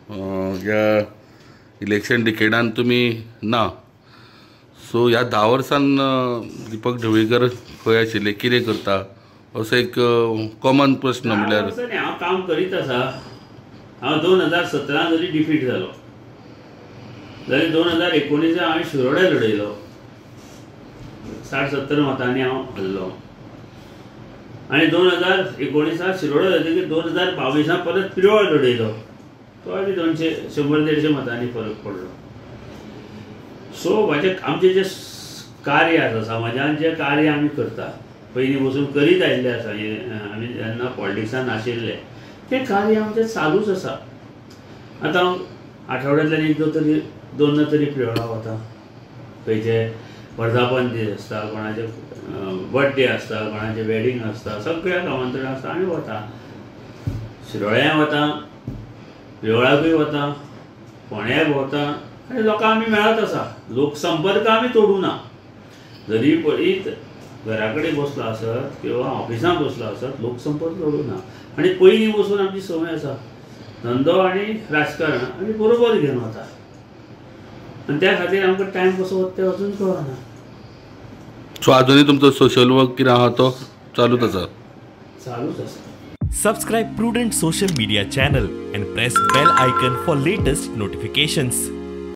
ह्या इलेक्शन डिकेडान तुमी ना. सो ह्या 10 वर्सान दीपक ढवळीकर खंय आशिल्ले, कितें करता असो एक कॉमन प्रश्न. म्हणल्यार हांव काम करीत आसा. हांव 2017 जरी डिफीट जालो जाल्यार 2019 हांवें शिरोड्या लडयलो, 60-70 मतांनी हांव हरलो. आनी 2019 शिरोडा जातकीर 2022 परत प्रियोळ लडयलो, तोय बी 200-150 मतांनी फरक पडलो. सो म्हाजें आमचें जें कार्य आसा समाजान, जें कार्य आमी करता पयलीं बसून करीत आयिल्लें आसा, आमी जेन्ना पॉलिटिक्सान आशिल्ले तें कार्य आमचें चालूच आसा. आतां हांव आठवड्यांतल्यान एकदां तरी दोनदां तरी प्रियोळा वता. खंयचे वर्धापन दीस आसता, कोणाचे बर्थडे आसता, कोणाचें वेडींग आसता, सगळ्याक आमंत्रण आसता आमी वता. शिरोळ्याय वता, प्रियोळाकूय वता, फोंड्याय भोंवता आनी लोकांक आमी मेळत आसा. लोकसंपर्क आमी तोडूं ना. जरी पळयत घरा कडेन बसलो आसत किंवा ऑफिसांत बसलो आसत, लोकसंपर्क तोडूं ना. आनी पयलीं बसून आमची संवय आसा, धंदो आनी राजकारण आमी बरोबर घेवन वता आनी त्या खातीर आमकां टायम कसो वता तें अजून कळना. सो आजुनूय तुमचो सोशल वर्क कितें आहा तो चालूच आसा? चालूच आसा. Subscribe Prudent Social Media channel and press bell icon for latest notifications.